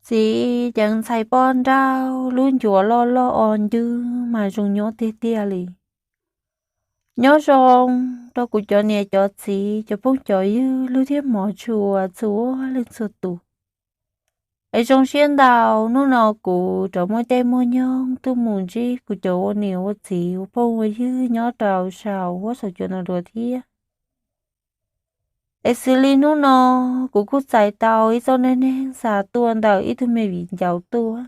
Txiv ceev ntxhais poj nrauj, lub ncuav loj loj o ncwb mas zoo nyob tiag tiag li. Nyob zoo rau kuv cov niam cov txiv, cov phooj cov ywg, lub thiab hmov tshua txhua leej txhua tus. Es zoo siab ntau, hnub no kuv rov muaj caij muaj nyoog tuaj mus ntsib kuv cov ua niam ua txiv, ua phooj ua ywg nyob rau saum huab saum cua no dua thiab. Es xws li hnub no, kuv kuj txais tau ib txoj neej neeg xa tuaj ntawm ib tug me viv ncaus tuaj.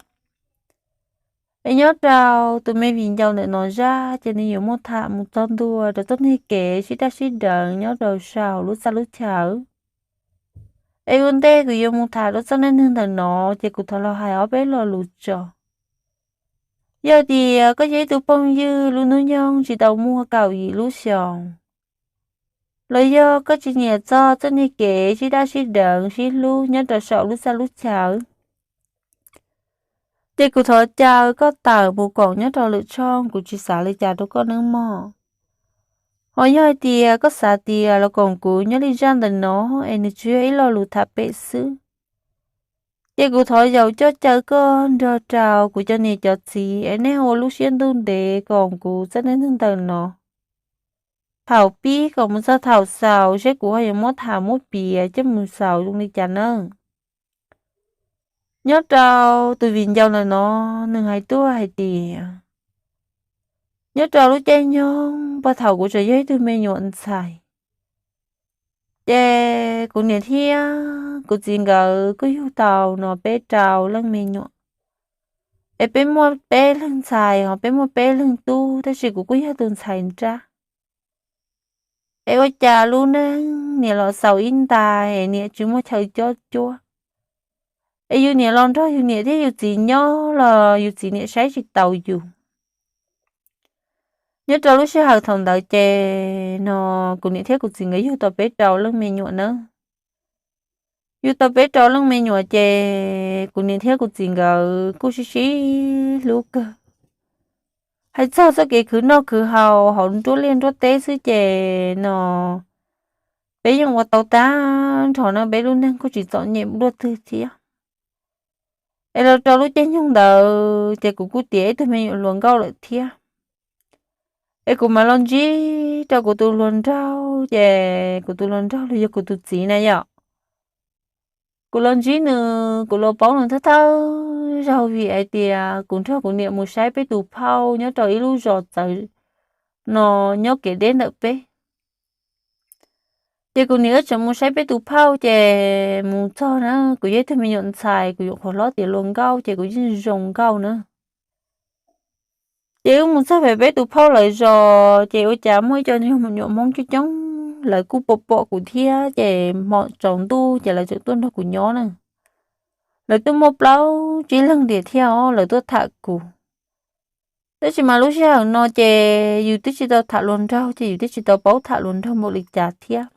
Es nyob rau tus me viv ncaus ntawm no zaj, ces nws yuav muaj tham mus txog ntua rau txoj niag kev sib daj sib deev nyob rau saum lub txaj lub chaw. Es ua ntej kuv yuav mus tham rau txoj neej neeg ntawm no, ces kuv thov los hais ob peb lo lus tso. Yog tias koj yog ib tug phooj ywg lub hnub nyoog tsis tau muaj kaum yim lub xyoos, los yog koj tsis nyiam txog txoj niag kev sib daj sib deev sib hlub nyob rau saum lub txaj lub chaw, ces kuv thov caw koj tawm mus koom nyob rau lwm tshooj, kuv tsis xav li cas rau koj nawb mog. Ho yog hais tias koj xav tias los koom kuv nyob li zaj ntawm no, es nws tsuas yog ib lo lus tham pem xwb, ces kuv thov yaum coj caw koj nrog rau kuv cov niam cov txiv es nej ua lub siab ntuj ntev koom kuv txoj neej neeg ntawm no. Thaum pib kom mus txog thaum xaus, seb kuv ho yuav muab tham muab piav coj mus xaus zoo li cas nawb. Nyob rau tus viv ncaus ntawm no, nws hais tuaj hais tias, nyob rau lub caij nyoog puag thaum kuv tseem yog ib tug me nyuam ntxhais, ces kuv niam thiab kuv txiv nkawd kuj yug tau no peb rau leej me nyuam. Es peb muaj peb leeg ntxhais, ho peb muaj peb leeg tub, tab sis kuv kuj yog tus ntxhais nrab. Es ua cas lub neej niam los xaus ib ntais, niam tsis muaj chaw cob cuab. Es yus niam los nrog yus niam thiab yus txiv nyob los yus txiv niam saib tsis taus yus. Nyob rau lub sij hawm thaum ntawd ces no kuv niam thiab kuv txiv nkawd yug tau peb rau leej me nyuam nawb. Yug tau peb rau leej me nyuam ces kuv niam thiab kuv txiv nkawd kuj sib sib hlub kawg. Hais txog txoj kev khwv noj khwv haus hauv nruab liaj nruab teb xwb ces no peb yeej ua tau tag nrho na, peb lub neej kuj tsis txom nyem dua twg thiab. Es los rau lub caij nyoog ntawd ces kuv kuj tiav ib tug me nyuam hluas nkauj lawm thiab. Es kuv mam los ntsib rau kuv tus hluas nraug, ces kuv tus hluas nraug los yog kuv tus txiv na yom. Kuv los ntsib nws, kuv los paub nws thawj thawj zaug vim hais tias kuv nrog kuv niam mus saib peb tus phauj nyob rau ib lub zos txawv no nyob kev deb ntawm peb. Ces kuv niam wb tseem mus saib peb tus phauj, ces mus txog na, kuv yog ib tug me nyuam ntxhais, kuv nyuam qhuav hlob tiav hluas nkauj ces kuv yeej zoo nkauj na. Ces wb mus txog pem peb tus phauj lawv zos, ces ua cas muaj ib co nyuag me nyuam Hmoob coob coob, lawv kuj pom pom kuv thiab, ces hmo tsaus ntuj ces lawv tseem tuaj nrog kuv nyob na. Lawv tuaj muaj plaub tsib leeg tiag thiab os, lawv tuaj tham kuv. Tab sis mas lub sij hawm no ces yus twb tsis tau tham hluas nraug, ces yus twb tsis tau paub tham hluas nraug npaum li cas thiab.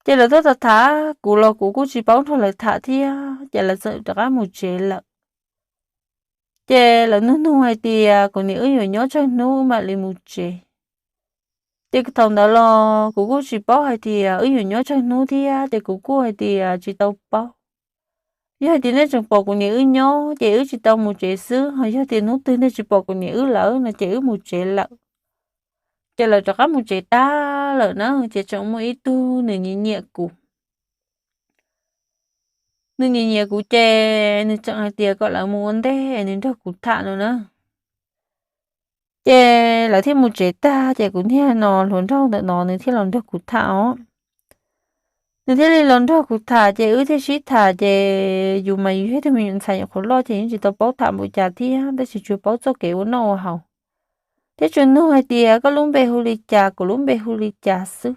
Ces lawv tuaj tham tham kuv los kuv kuj tsis paub nrog lawv tham thiab, ces lawv txawm rov qab mus tsev lawm. Ces lawv nug nug hais tias kuv niam wb yuav nyob tsawg hnub mam li mus tsev. Ces thaum ntawd los kuv kuj tsis paub hais tias wb yuav nyob tsawg hnub thiab, ces kuv kuj hais tias tsis tau paub. Yog hais tias nej tseem pom kuv niam wb nyob ces wb tsis tau mus tsev xwb, ho yog tias hnub twg nej tsis pom kuv niam wb lawm no ces wb mus tsev lawm. Ces lawv rov qab mus tsev tag lawm na, ces tseem muaj ib tug nws nyiam nyiam kuv. Nws nyiam nyiam kuv ces nws tseem hais tias kom lawv mus ua ntej es nws nrog kuv tham no na. Ces lawv thiaj mus tsev tag ces kuv niag no hluas nraug ntawm no nws thiaj los nrog kuv tham os. Nws thiaj li los nrog kuv tham ces wb thiaj sib tham ces yus mas yus yog ib tug me nyuam ntxhais nyuam qhuav loj ces yeej tsis tau paub tham npaum cas thiab, tab sis tsuas paub txoj kev ua noj ua haus, thiab tsuas nug hais tias koj lub npe hu li cas, kuv lub npe hu li cas xwb.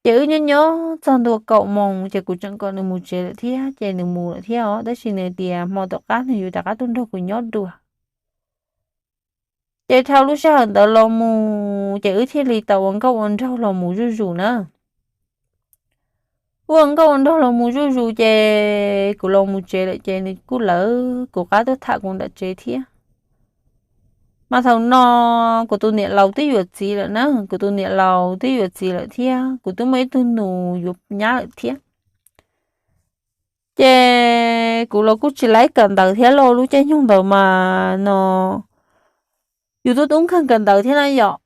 Ces wb nyob nyob txog ntua kaum moos ces kuv tseem kom nws mus tsev lawm thiab ces nws mus lawm thiab os, tab sis nws tias hmo tom qab nws yuav rov qab tuaj nrog kuv nyob dua. Ces dhau lub sij hawm ntawd los mus ces wb thiaj li tau ua nkauj ua nraug los mus zuj zus na. Ua nkauj ua nraug los mus zuj zus ces kuv los mus tsev lawm ces nws kuj lawv kuv qab tuaj tham kuv nram tsev thiab. Mas thaum no kuv tus niam laus twb yuav txiv lawm na, kuv tus niam laus twb yuav txiv lawm thiab kuv twb muaj ib tug nus yuav nyab lawm thiab. Ces Kuv los kuj tsis laib kawm ntawv thiab lauj, lub caij nyoog ntawd mas no yus tub tub nkeeg kawm ntawv thiab na yom.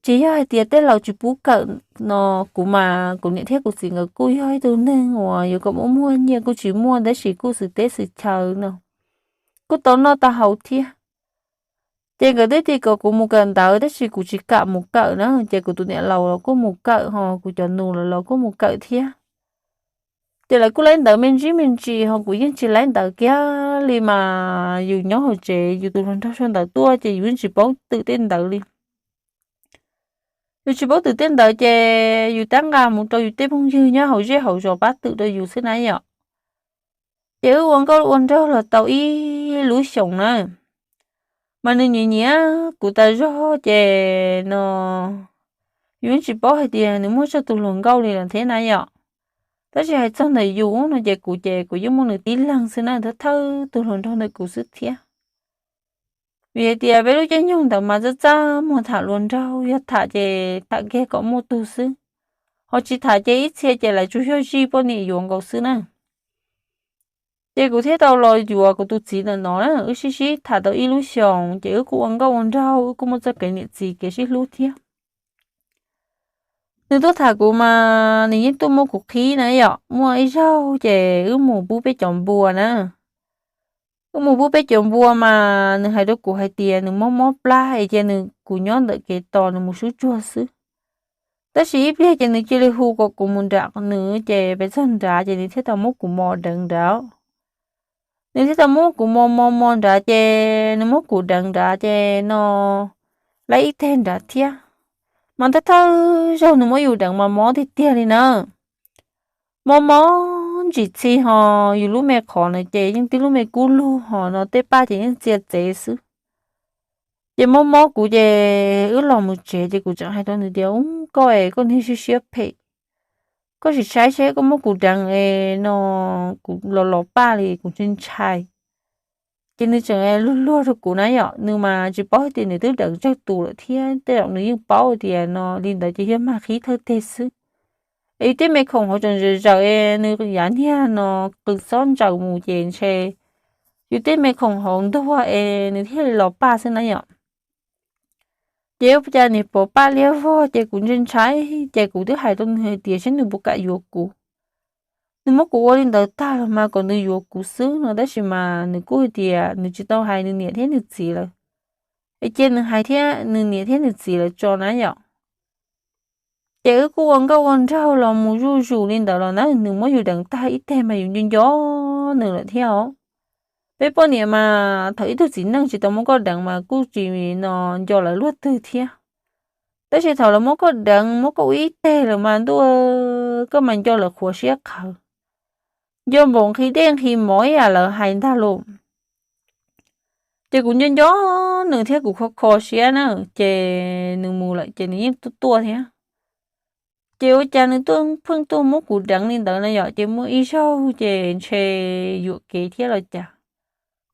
Tsis yog hais tias tej laus tsis pub kawm no, kuv mas kuv niam thiab kuv txiv nkawd kuj yog ib tug neeg uas yuav kom muaj muaj nyiaj kuj tsis muaj, tab sis kuj xwm teb xwm chaw no kuj tau noj tau haus thiab. Ces nkawd twb tias kom kuv mus kawm ntawv tab sis kuv tsis kam mus kawm na, ces kuv tus niam laus los kuj mus kawm ho kuv cov nus los los kuj mus kawm thiab. Ces lawv kuj laib ntawv me ntsis me ntsis ho kuv yeej tsis laib ntawv kiag li mas yus nyob hauv tsev yus tus hluas nraug sau ntawv tuaj ces yus yeej tsis paub twm tej ntawd li. Yus tsis paub twm tej ntawd ces yus tab nqa mus rau yus tej phooj ywg nyob hauv zej hauv zos pab twm rau yus xwb na yom. Ces wb ua nkauj ua nraug los tau ib lub xyoos na, mas nws nyiam nyiam kuv tas zog ces no yus yeej tsis paub hais tias nws muaj tsawg tus hluas nkauj li lawm thiab na yom. Tab sis hais txog ntawm yus no ces kuv ces kuv yeej muaj nws tib leeg xwb na, thawj thawj tus hluas nraug ntawm kuv xwb thiab. Vim hais tias peb lub caij nyoog ntawd mas txaj txaj muag tham hluas nraug, yog tham ces tham kiag kom muaj tug xwb, ho tsis tham ces ib txhia ces lawv tsuas yog zij poj niam yuav nkaus xwb na. Ces kuv thiaj tau los yuav kuv tus txiv ntawm no na, wb sib sib tham tau ib lub xyoos ces wb kuj ua nkauj ua nraug, wb kuj muaj txoj kev niam txiv kev sib hlub thiab. Nws tuaj tham kuv mas nws yeej tuaj muab kuv qhib na yom, muaj ib zaug ces wb mus pub peb cov npua na. Wb mus pub peb cov npua mas nws hais rau kuv hais tias nws mob mob plab es cia nws, kuv nyob ntawm kev tos nws mus sub tsuag xwb. Tab sis ib pliag ces nws cia li hu kom kuv mus nram nws, ces peb txog nrad ces nws thiaj tau muab kuv mos deev nrad. Nws thiaj tau muab kuv mos mos mos nrad ces nws muab kuv deev nrad ces no lab ib teg nrad thiab. Mas thawj thawj zaug nws muab yus deev mas mob tiag tiag li na. Mob mob ntsim txhi ho yus lub me qhov na ces yeej tib lub me kub lug ho no tej paj ces yeej txia txev xwb. Ces mob mob kuv ces wb los mus tsev ces kuv tseem hais rau nws tias, Ub, koj es koj niag siab siab phem, koj sim saib seb koj muab kuv deev es no kuv los los paj li kuv ntshai ntshai. Ces nws tseem luag luag rau kuv na yom, nws mas tsis paub hais tias nws twb deev tsawg tus lawm thiab, tej zaum nws yeej paub tias no li ntawd ces yog mag qhib thawj teg xwb. Es tej me khoom hauv tseem zawm zawm es nws yav niag no qw xob ntsaws mus ces ntshe yus tej me khoom hauv ntuag es nws thiaj li los paj xwb na yom. Ces ua cas niam pov paj liab vog ces kuv ntshai ntshai, ces kuv twb hais rau nws hais tias seb nws puas kam yuav kuv. Nws muab kuv ua li ntawd tag los mas kom nws yuav kuv xwb no, tab sis mas nws kuj hais tias nws tsis tau hais nws niam thiab nws txiv lawm, es cia nws hais thiab nws niam thiab nws txiv lawv tso na yom. Ces wb kuj ua nkauj ua nraug los mus zuj zus li ntawd los na, nws muab yus deev tag ib teg mas yus nco nco nws lawm thiab os. Peb poj niam mas thaum ib tug txiv neej tsis tau muab koj deev mas kuj tsis no nco lawv luaj twg thiab. Tab sis thaum lawv muab koj deev muab koj ua ib teg lawm mas ntuj, koj mas nco lawv qhuav siab qhawv, nco npaum nqhis dej nqhis mov ib yam lawv hais ntag lauj. Ces kuv nco nco nws thiab kuv kho kho siab na, ces nws mus lawm ces nws yeej tuaj tuaj thiab. Ces ua cas nws tuaj pheej tuaj muab kuv deev li ntawd na yom, ces muaj ib zaug ces ntshe yuam kev thiab los cas,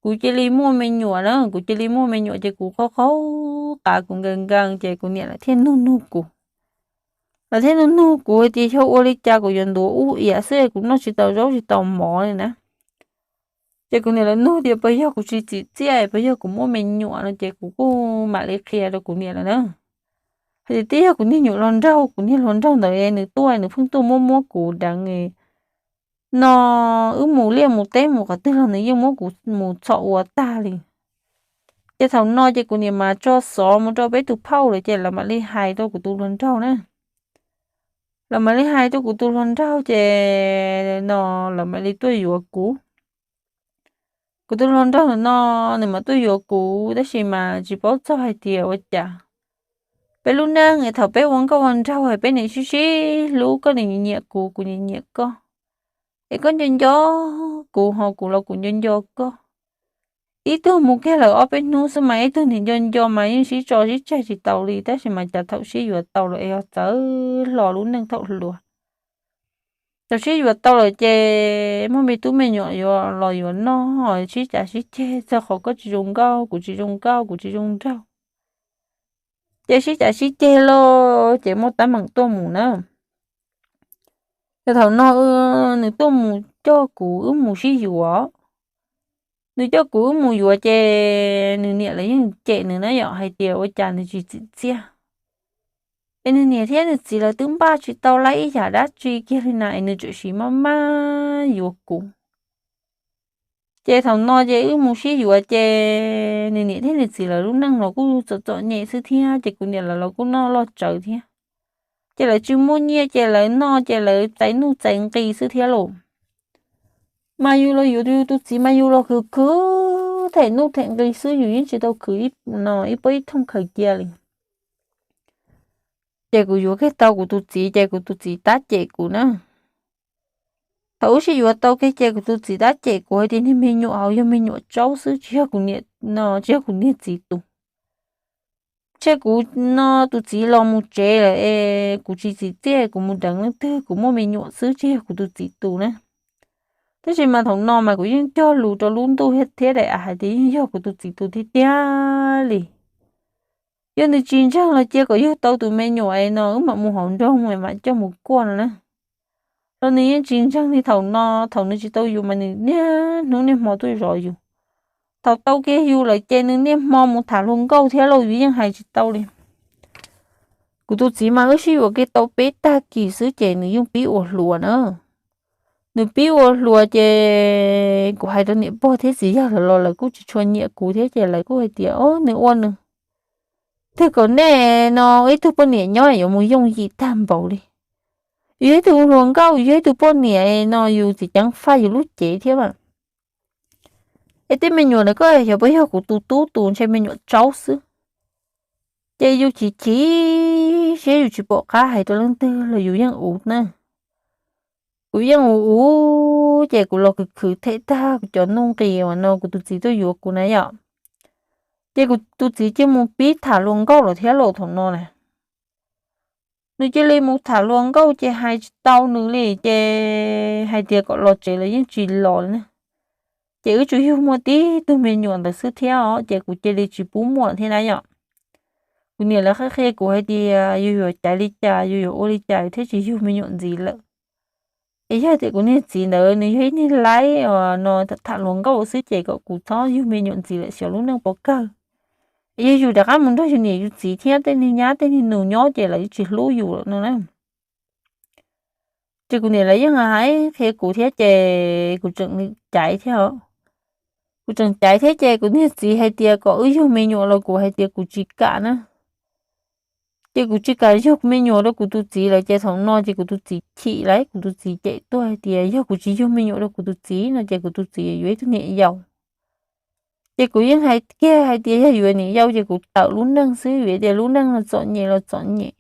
kuv cia li muaj me nyuam na, kuv cia li muaj me nyuam ces kuv qaug qaug qav kuv nkees nkees ces kuv niam lawv thiaj nug nug kuv. Lawv thiaj nug nug kuv hais tias yog ua li cas kuv yuav ntuav ub iam xwb kuv noj tsis tau zaub tsis tau mov li na. Ces kuv niam lawv nug tias puas yog kuv tsis txim txiaj puas yog kuv muaj me nyuam no ces kuv kuj mam li qhia rau kuv niam lawv na, hais tias twb yog kuv niag nyuam hluas nraug, kuv niag hluas nraug ntawd nws tuaj nws pheej tuaj muab muab kuv deev no, wb mus liaj mus teb mus qhov twg los nws yeej muab kuv mus txhom ua tag li. Ces thaum no ces kuv niam mas tso xov mus rau peb tus phauj lawm ces lawv mam li hais rau kuv tus hluas nraug na. Lawv mam li hais rau kuv tus hluas nraug ces no lawv mam li tuaj yuav kuv. Kuv tus hluas nraug no nws mam tuaj yuav kuv tab sis mas tsis paub txog hais tias ua cas peb lub neej es thaum peb ua nkauj ua nraug es peb niam sib sib hlub, koj niam nyiam kuv kuv niam nyiam koj, es koj nco nco kuv ho kuv los kuv nco nco koj. Ib tug mus kiag lawm ob peb hnub xwb mas ib tug niam nco nco mas yeej sib tso sib tseg tsis tau li, tab sis mas cas thaum sib yuav tau lawm es ho txawv hlo lub neej thaum hluas. Thaum sib yuav tau lawm ces muaj me tub me nyuam yuav los yuav noj, sib cav sib ceg txog qhov koj tsis zoo nkauj kuv tsis zoo nkauj kuv tsis zoo nraug. Ces sib cav sib ceg lauj ces muaj teeb meem tuaj mus na. Ces thaum no nws tuaj mus coj kuv wb mus sib yuav. Nws coj kuv wb mus yuav ces nws niam lawv yeej cem nws na yom, hais tias ua cas nws tsis txim txiaj. Es nws niam thiab nws txiv lawv twb npaj tsis tau lawm ib yam dab tsi kiag li na es nws tseem siv maj maj yuav kuv. Ces thaum no ces wb mus sib yuav ces nws niam thiab nws txiv lawv lub neej los kuj txom txom nyem xwb thiab ces kuv niam lawv los kuj noj loj tsawv thiab. Ces lawv tsis muaj nyiaj ces lawv noj ces lawv txais nuj txais nqi xwb thiab lauj. Mas yus los yuav yus tus txiv mas yus los khwv khwv them nuj them nqi xwb, yus yeej tsis tau khwv ib, no ib pob ib thooj khaws cia li. Ces kuv yuav kiag tau kuv tus txiv ces kuv tus txiv tab cem kuv na. Thaum wb sib yuav tau kiag ces kuv tus txiv tab cem kuv hais tias niag me nyuam hauv yog me nyuam tsaub xwb, tsis yog kuv niam, no tsis yog kuv niag txiv tus. Ntshe kuv, no tus txiv los mus tsev lawm es kuv tsis txim txiaj kuv mus deev leej twg, kuv muaj me nyuam xwb tsis yog kuv tus txiv tus na. Tab sis mas thaum no mas kuv yeej cog lus rau lub ntuj thiab daim av hais tias yeej yog kuv tus txiv tus tiag tiag li. Yog nws tsis ntseeg los cia kom yug tau tus me nyuam es no wb mam mus hauv nroog mam coj mus kuaj no na. Los nws yeej tsis ntseeg li thaum no, thaum nws tsis tau yus mas nws niaj hnub niaj hmo tuaj zov yus. Thaum tau kiag yus lawm ces nws niaj hmo mus tham hluas nkauj thiab lauj, yus yeej hais tsis tau li. Kuv tus txiv mas wb sib yuav kiag tau peb tag kis xwb ces nws yeej pib ua hluas na. Nws pib ua hluas ces kuv hais rau niam pog thiab txiv yawg lawv los lawv kuj tsis tshua nyiam kuv thiab ces lawv kuj hais tias o nws ua nws twg kom nej no ib tug poj niam nyob yuav mus yooj yim tag npaum li. Yus yog ib tug hluas nkauj, yus yog ib tug poj niam no yus txiv ceev faj yus lub cev thiab mas. Es tej me nyuam ntawd koj xyov puas yog kuv tus tub tus, ntshe me nyuam tsaub xwb. Ces yus chim chim siab yus tsis pom qab hais rau leej twg los yus yeej uv na. Kuv yeej uv uv ces kuv los khwv khwv them tag kuv cov nuj nqis uas no kuv tus txiv tuaj yuav kuv na yom. Ces kuv tus txiv cia li mus pib tham hluas nkauj lawm thiab lauj thaum no na. Nws cia li mus tham hluas nkauj ces hais tsis tau nws li ces hais tias kom los tsev los yeej tsis los li na. Ces wb tsuas yug muaj tib tug me nyuam ntawd xwb thiab os ces kuv cia li tsis pub muaj thiab na yom. Kuv niam lawv qhia qhia kuv hais tias yus yuav caiv li cas yus yuav ua li cas thiaj tsis yug me nyuam ntxiv lawm. Es yog tias kuv niag txiv ntawd nws yog ib niag laib os no tham hluas nkauj xwb ces kom kuv txhob yug me nyuam ntxiv lawm xyov lub neej puas kawg. Es yog yus rov qab mus nrog yus niam yus txiv thiab tej niag nyab tej niag nus nyob ces lawv tsis hlub yus lawm no na. Ces kuv niam lawv yeej hais qhia kuv thiab ces kuv tseem caiv thiab os. Kuv tseem caiv thiab ces kuv niag txiv hais tias kom wb yug me nyuam los kuv hais tias kuv tsis kam na. Ces kuv tsis kam yug me nyuam rau kuv tus txiv lawm ces thaum no ces kuv tus txiv chim lawm, kuv tus txiv cem tuaj hais tias yog kuv tsis yug me nyuam rau kuv tus txiv no ces kuv tus txiv yuav ib tug niam yau. Ces kuv yeej hais kiag hais tias yog yuav niam yau ces kuv tawm lub neej xwb, vim tias lub neej no txom nyem los txom nyem.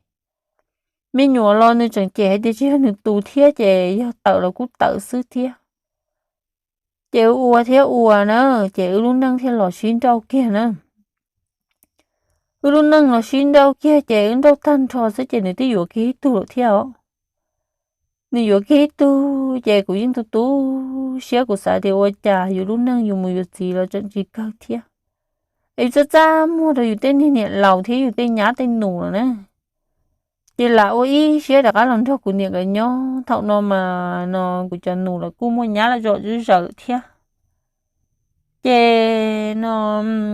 Me nyuam los nws tseem cem hais tias tsis yog nws tus thiab ces yog tawm los kuj tawm xwb thiab. Ces ua thiab ua na, ces wb lub neej thiaj los sib nrauj kiag na. Wb lub neej los sib nrauj kiag ces wb nrauj tag nrho xwb ces nws twb yuav kiag ib tug lawm thiab os. Nws yuav kiag ib tug ces kuv yeej tu tu siab, kuv xav tias ua cas yus lub neej yus mus yuav txiv los tseem tsis kawg thiab. Es yus txaj txaj muag rau yus tej niag niam laus thiab yus tej nyab tej nus lawm na. Ces lam ua ib siab rov qab los nrog kuv niam nkawd nyob. Thaum no mas no kuv cov nus lawv kuj muaj nyab lawm zom zawm thiab. Ces no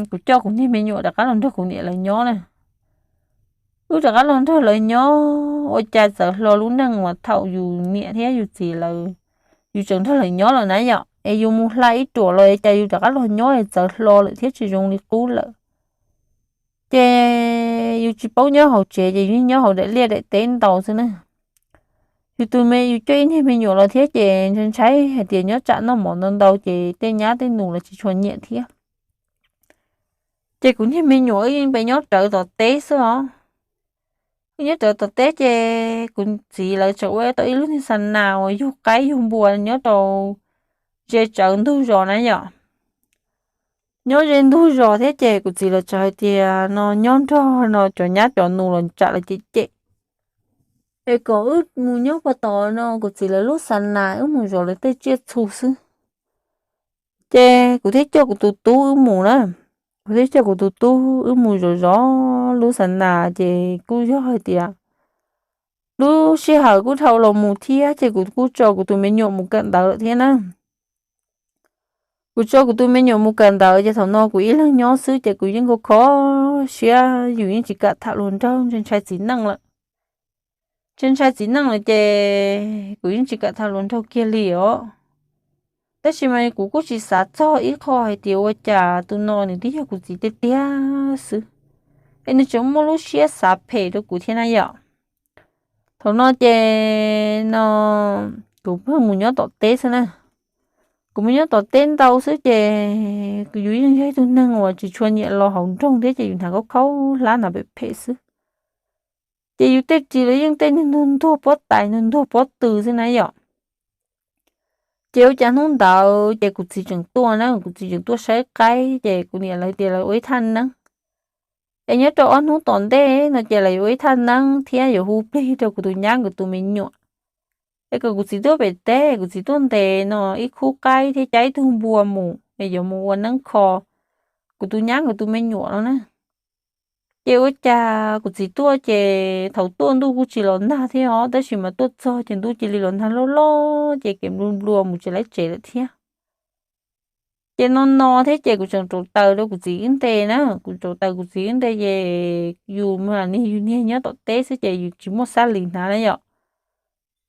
kuv coj kuv niag me nyuam rov qab los nrog kuv niam lawv nyob na. Wb rov qab los nrog lawv nyob ua cas txawm hlo lub neej uas thaum yus niam thiab yus txiv lawv, yus tseem nrog lawv nyob lawm na yom, es yus mus hla ib ruam los cas yus rov qab los nyob es txawv hlo lawm thiab tsis zoo li qub lawm. Ces yus tsis paub nyob hauv tsev ces yus nyob hauv daim liaj daim teb ntau xwb na. Yus tus me, yus coj ib niag me nyuam los thiab ces ntshai ntshai hais tias nyob tsam noj mov ntau ntau ces tej nyab tej nus los tsis tshua nyiam thiab. Ces kuv niag me nyuam wb yeej pe nyob rawv tom teb xwb os. Wb nyob rawv tom teb ces kuv txiv lawv tseem ua tau ib lub niag xa nas uas yug qaib yug npua nyob rau ze tsawv ntug zos na yom. Nyob ze ntug zos thiab ces kuv txiv lawv tseem hais tias no nyob nrog no cov nyab cov nus los tsam lawv cem cem. Es kom wb mus nyob puag tom no, kuv txiv lawv lub xa nas wb mus zov lawv tej tsiaj txhu xwb. Ces kuv thiaj coj kuv tus tub wb mus na. Kuv thiaj coj kuv tus tub wb mus zov zov lub xa nas ces kuj yog hais tias lub sij hawm kuj dhau los mus thiab ces kuv kuj tso kuv tus me nyuam mus kawm ntawv lawm thiab na. Kuv tso kuv tus me nyuam mus kawm ntawv ces thaum no kuv ib leeg nyob xwb ces kuv yeej kho kho siab, yus yeej tsis kam tham hluas nraug, ntshai ntshai txiv neej lawm. Ntshai ntshai txiv neej lawm ces kuv yeej tsis kam tham hluas nraug kiag li os. Tab sis mas kuv kuj tsis xav txog ib qho hais tias ua cas tus no nws twb yog kuv txiv tiag tiag xwb, es nws tseem muaj lub siab xav phem rau kuv thiab na yom. Thaum no ces no kuv pheej mus nyob tom teb xwb na. Kuv mus nyob tom teb ntau xwb ces yus yeej yog ib tug neeg uas tsis tshua nyiam los hauv nroog thiab ces yus hnav khaub khaub hlab hnav phem phem xwb. Ces yus tej ris los yeej tej niag ntuag ntuag pob tais ntuag ntuag pob tw xwb na yom. Ces ua cas hnub ntawd ces kuv txiv tseem tuaj na, kuv txiv tseem tuaj saib qaib ces kuv niam lawv tias lawv ua ib thaj neeb. Es nyob rau ob hnub tom ntej no ces lawv yuav ua ib thaj neeb thiab yuav hu plig rau kuv tus nyab nkawd tus me nyuam. Es kom kuv txiv tuaj pem teb, kuv txiv tuaj ntes no ib khub qaib thiab cab ib tug npua mus es yuav mus ua neeb kho kuv tus nyab nkawd tus me nyuam no na. Ces ua cas kuv txiv tuaj ces thaum tuaj ntuj kuj tsis los nag thiab os, tab sis mas tuaj txog ces ntuj cia li los nag loj loj ces kev nplua nplua mus tsis laib tsev lawm thiab. Ces no no thiab ces kuv tseem rauv taws rau kuv txiv wb nte na, kuv rauv taws kuv txiv wb nte ces yus mas niag yus niag nyob tom teb xwb ces yus tsis muaj xab lis hnav na yom.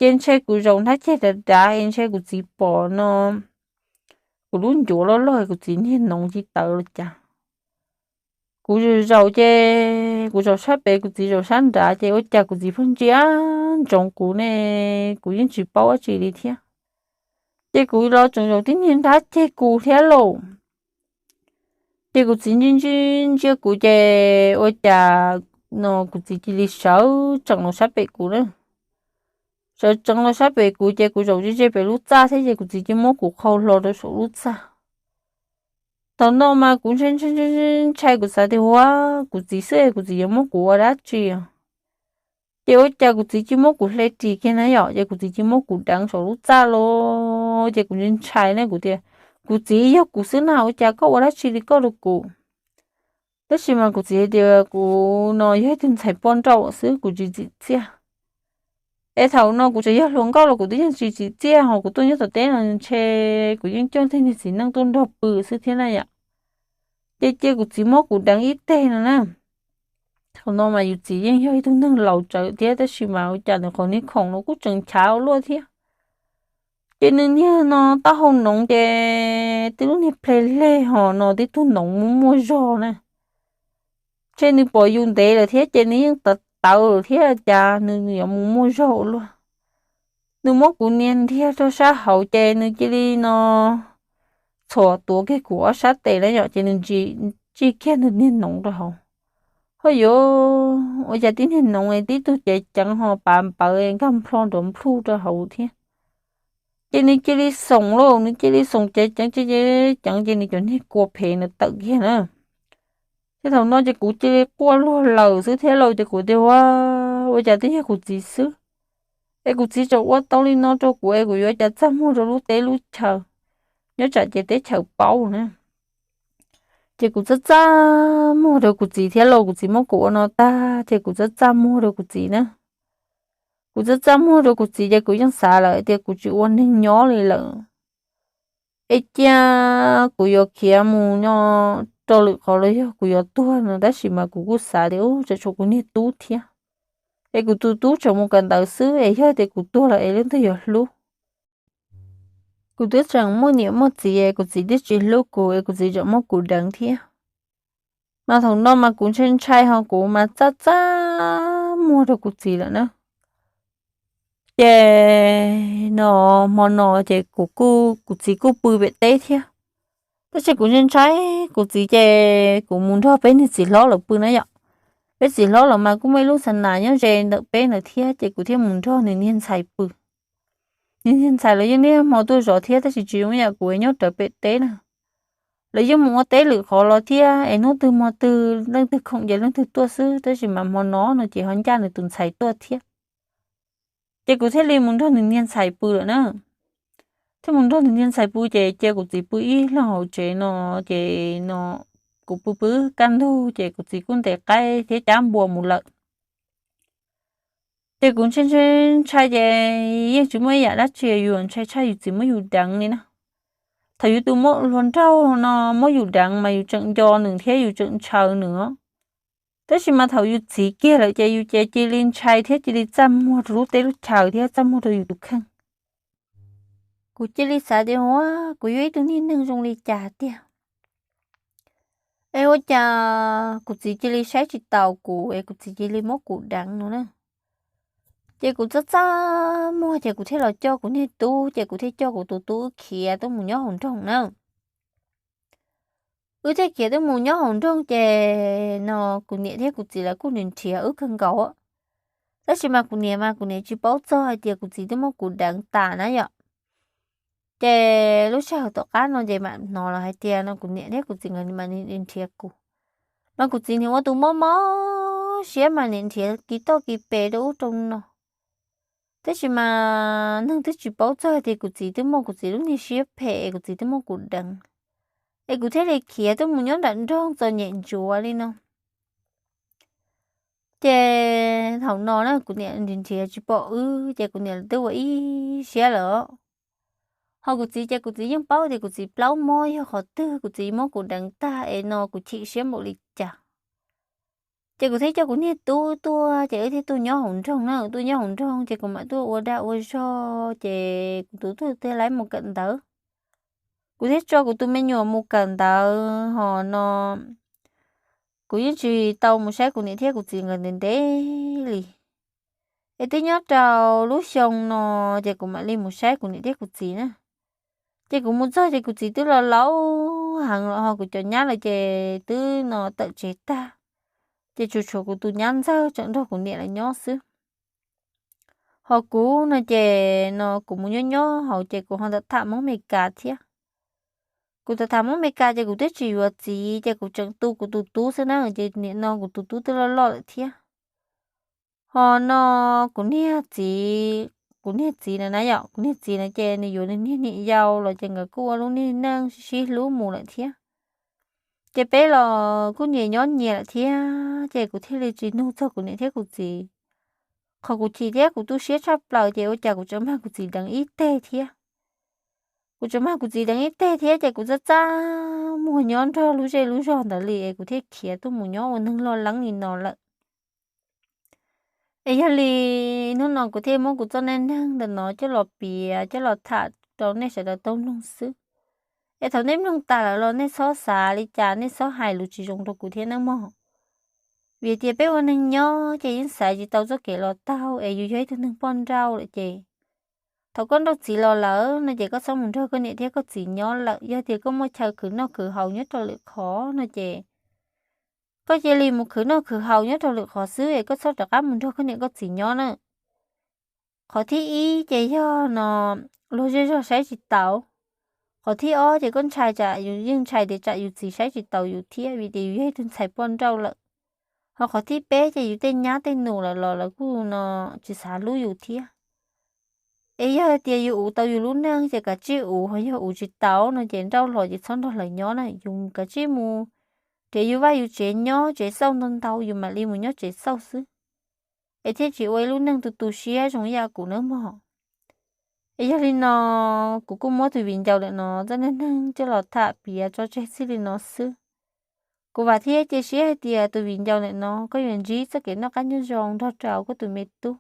Ces ntshe kuv zaum hnab ceg dav dav es ntshe kuv txiv pom no kuv lub ncuav loj loj kuv txiv niag noov ci tawv los cas. Kuv zaum ces kuv zaum sab pem kuv txiv zaum sab nrad ces ua cas kuv txiv pheej ntsia ntsoov kuv ne, kuv yeej tsis paub dab tsi li thiab. Ces kuv los tseem zaum tib niag nrab ceg kuv thiab lauj. Ces kuv txiv ntsia ntsia ntsia kuv ces ua cas no kuv txiv cia li sawv tsees los sab pem kuv na. Sawv tsees los sab pem kuv ces kuv zaum ze ze pem lub txaj thiab ces kuv txiv cia muab kuv qhau hlo rau saum lub txaj. Thaum no mas kuv ntshai ntshai ntshai kuv xav tias ua kuv txiv xwb kuv txiv yuav muab kuv ua dab tsi. Ces ua cas kuv txiv cia muab kuv hle ris kiag na yom, ces kuv txiv cia muab kuv deev saum lub txaj los ces kuv ntshai ntshai ne kuv tias, kuv txiv, yog kuv xwb na ua cas koj ua dab tsi li koj rau kuv? Tab sis mas kuv txiv hais tias kuv no yog ib tug ntxhais poj nrauj xwb kuv tsis tsim txiaj. Es thaum no kuv tseem yog hluas nkauj los kuv twb yeej tsis tsim txiaj ho kuv tuaj nyob tom teb no ntshe kuv yeej coj tej niag txiv neej tuaj nrog pw xwb thiab na yom. Ces cia kuv txiv muab kuv deev ib teg no na. Thaum no mas yus txiv yeej yog ib tug neeg laus tsawv thiab tab sis mas ua cas nws qhov niag khoom no kuj tseem nchav ua luaj thiab. Ces nws niag no taub hau noov ces tib lub niag ple leg ho no tib tug noov muaj muaj zog na. Ces nws pom yus ntev lawm thiab ces nws yeej tawv tawv lawm thiab cas nws yuav mus muaj zog ua luaj. Nws muab kuv nias ntiag rau sab hauv ces nws cia li no txhuam tuav kiag kuv ob sab tes na yom ces nws tsij kiag nws niag noov rau hauv. Ho yuav ua cas tib niag noov tib tug cev ceev ho pav npawv nkag nplho nrov nplhuj rau hauv thiab. Ces nws cia li xoom lauj, nws cia li xoom cev ceev ceev ceev ces nws cov niag kua phem ntawd tawm kiag na. Ces thaum no ces kuv cia li quaj luag lawm xwb thiab lauj, ces kuv tias ua, ua cas twb yog kuv txiv xwb, es kuv txiv tseem ua tau li no rau kuv es kuv yuav ua cas txaj muag rau lub teb lub chaw, nyob tsam ces teb chaws paub na. Ces kuv txaj txaj muag rau kuv txiv thiab lauj, kuv txiv muab kuv ua no tag ces kuv txaj txaj muag rau kuv txiv na. Kuv txaj txaj muag rau kuv txiv ces kuv yeej xav lawm tias kuv tsis ua neeg nyob li lawm. Es cia kuv yuav khiav mus nyob rau lwm qhov los yog kuv yuav tuag no, tab sis mas kuv kuj xav tias ub, tseem tshuav kuv niag tub thiab, es kuv tus tub tseem mus kawm ntawv xwb es yog tias kuv tuag lawm es leej twg yuav hlub? Kuv twb tseem muaj niam muaj txiv, kuv txiv twb tsis hlub kuv es kuv txiv tseem muab kuv deev thiab. Mas thaum no mas kuv ntshai ntshai ho kuv mas txaj txaj muag rau kuv txiv lawm na. Ces no hmo no ces kuv kuj, kuv txiv kuj pw pem teb thiab. Tab sis kuv ntshai ntshai kuv txiv ces kuv mus nrog peb niag txiv hlob lawv pw na yom. Peb txiv hlob lawv mas kuj muaj ib lub xa nas nyob ze ntawm peb ntawd thiab ces kuv thiaj mus nrog nws niag ntxhais pw. Nws niag ntxhais lawv yeej niaj hmo tuaj zov thiab tab sis tsis zoo ib yam kuv nyob rawv pem teb na. Lawv yeej mus ua teb lwm qhov los thiab es hnub twg hmo twg leej twg khoom ces leej twg tuaj xwb, tab sis mas hmo no no ces ho ncaj nws tus ntxhais tuaj thiab. Ces kuv thiaj li mus nrog nws niag ntxhais pw lawm na. Thiaj mus nrog nws niag ntxhais pw ces cia kuv txiv pw ib leeg hauv tsev no, ces no kuv pw pw kaj ntug ces kuv txiv kuj ntes qaib thiab cab npua mus lawm. Ces kuv ntshai ntshai ntshai ces yeej tsis muaj ib yam dab tsi yus ntshai tshaj yus txiv muab yus deev li na. thaum yus tus muam hluas nraug no muab yus deev mas yus tseem nco nws thiab yus tseem ntshaw nws. Tab sis mas thaum yus txiv kiag lawm ces yus ces cia li ntshai thiab cia li txaj muag rau lub teb lub chaw thiab txaj muag rau yus tus kheej. Kuv cia li xav tias ua kuv yog ib tug niag neeg zoo li cas tiag. Es ua cas kuv txiv cia li saib tsis taus kuv es kuv txiv cia li muab kuv deev no na. Ces kuv txaj txaj muag ces kuv thiaj los coj kuv niag tub, ces kuv thiaj coj kuv tus tub wb khiav tuaj mus nyob hauv nroog na. Wb thiaj khiav tuaj mus nyob hauv nroog ces no kuv niam thiab kuv txiv lawv kuj nrhiav wb kawg nkaus. Tab sis mas kuv niam mas kuv niam tsis paub txog hais tias kuv txiv twb muab kuv deev tas na yom. Ces lub sij hawm tom qab no ces mam hnov los hais tias no kuv niam thiab kuv txiv nkawd mam li nrhiav kuv. Mas kuv txiv nim ua tus mob mob siab mas nim nrhiav kis toj kis pes rau ub rau no. Tab sis mas neeg twb tsis paub txog tias kuv txiv twb muaj kuv txiv lub niag siab phem, kuv txiv twb muab kuv deev, es kuv thiaj li khiav tuaj mus nyob nram nroog txom nyem ntsuav li no. Ces thaum no na kuv niam nrhiav tsis pom wb ces kuv niam twb ua ib siab lawm. Ho kuv txiv ces kuv txiv yeej paub tias kuv txiv plaub mob yog qhov twg, kuv txiv muab kuv deev tag es no kuv chim siab npaum li cas. Ces kuv thiaj coj kuv niag tub tuaj ces wb thiaj tuaj nyob hauv nroog na, tuaj nyob hauv nroog ces kuv mam tuaj ua dag ua zog ces kuv tus tub thiaj laib mus kawm ntawv. Kuv thiaj tso kuv tus me nyuam mus kawm ntawv ho no kuv yeej tsis tau mus saib kuv niam thiab kuv txiv nkawd ntev ntev li. Es twb nyob rau lub xyoo no ces kuv mam li mus saib kuv niam thiab kuv txiv na. Ces kuv mus txog ces kuv txiv twb los laus heev los ho kuv cov nyab lawm ces twb no tawm tsev tag. Ces tsuas tshuav kuv tus nyab ntxawg tseem nrog kuv niam lawv nyob xwb. Ho kuv no ces no kuv mus nyob nyob hauv ces kuv ho tham Hmoob Meskas thiab. Kuv tham tham Hmoob Meskas ces kuv twb tsis yuav txiv ces kuv tseem tu kuv tus tub xwb na, ces nim no kuv tus tub twb loj loj lawm thiab. Ho no kuv niag txiv, kuv niag txiv na na yom, kuv niag txiv na ces nws yuav nws niag niam yau los ces nkawd kuj ua lub niag neej sib hlub mus lawm thiab. Ces peb los kuj nyias nyob nyias lawm thiab ces kuv thiaj li tsis nug txog kuv niam thiab kuv txiv. Qhov kuv chim thiab kuv tu siab tshaj plaws ces ua cas kuv tseem mag kuv txiv deev ib teg thiab. Kuv tseem mag kuv txiv deev ib teg thiab ces kuv txaj txaj muag nyob nrog lub zej lub zog ntawd li es kuv thiaj khiav tuaj mus nyob ua neeg loj leeb li no lawm. Es yog li hnub no kuv thiaj muab kuv txoj neej neeg ntawm no coj los piav coj los tham rau nej sawv daws tau mloog xwb. Es thaum nej mloog tas lawm los nej txhob xav li cas, nej txhob hais lus tsis zoo rau kuv thiab nawb mog. Vim tias peb ua neeg nyob ces yeej xaiv tsis tau txoj kev los taug es yus yog ib tug neeg poj nrauj lawm ces thaum koj nrauj txiv los lawm no ces koj txhob mus nrog koj niam thiab koj txiv nyob lawm. Yog tias koj muaj chaw khwv noj khwv haus nyob rau lwm qhov no ces koj cia li mus khwv noj khwv haus nyob rau lwm qhov xwb es koj txhob rov qab mus nrog koj niam koj txiv nyob na. Qhov thib ib ces yog no luag zej zog saib tsis taus. Qhov thib ob ces koj ntshai tsam yus yeej ntshai tias tsam yus txiv saib tsis taus yus thiab vim tias yus yog ib tug ntxhais poj nrauj lawm. Ho qhov thib peb ces yus tej nyab tej nus lawm los lawv kuj no tsis xav hlub yus thiab. Es yog tias yus ua tau yus lub neej ces kav tsij ua, ho yog ua tsis tau no ces nrauj hlo ces txhob nrog lawv nyob na, yus kav tsij mus nrhiav yus vaj yus tsev nyob, tsev xauj ntau ntau yus mam li mus nyob tsev xauj xwb. Es thiaj tsis ua ib lub neej tu tu siab zoo ib yam kuv nawb mog. Es yog li no kuv kuj muab tus viv ncaus ntawm no txoj neej neeg coj los tham piav tso tseg txij li no xwb. Kuv vam thiab cia siab hais tias tus viv ncaus ntawm no koj yuav ntsib txoj kev noj qab nyob zoo nrog rau koj tus me tub.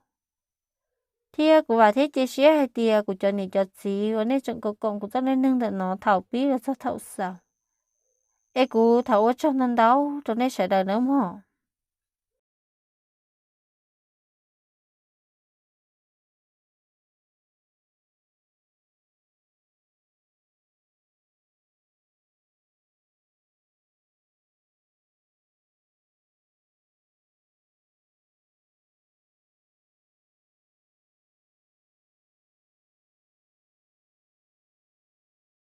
Thiab kuv vam thiab cia siab hais tias kuv cov niam cov txiv uas nej tseem koom koom kuv txoj neej neeg ntawm no thaum pib los txog thaum xaus, es kuv thov ua tsaug ntau ntau rau nej sawv daws nawb mog.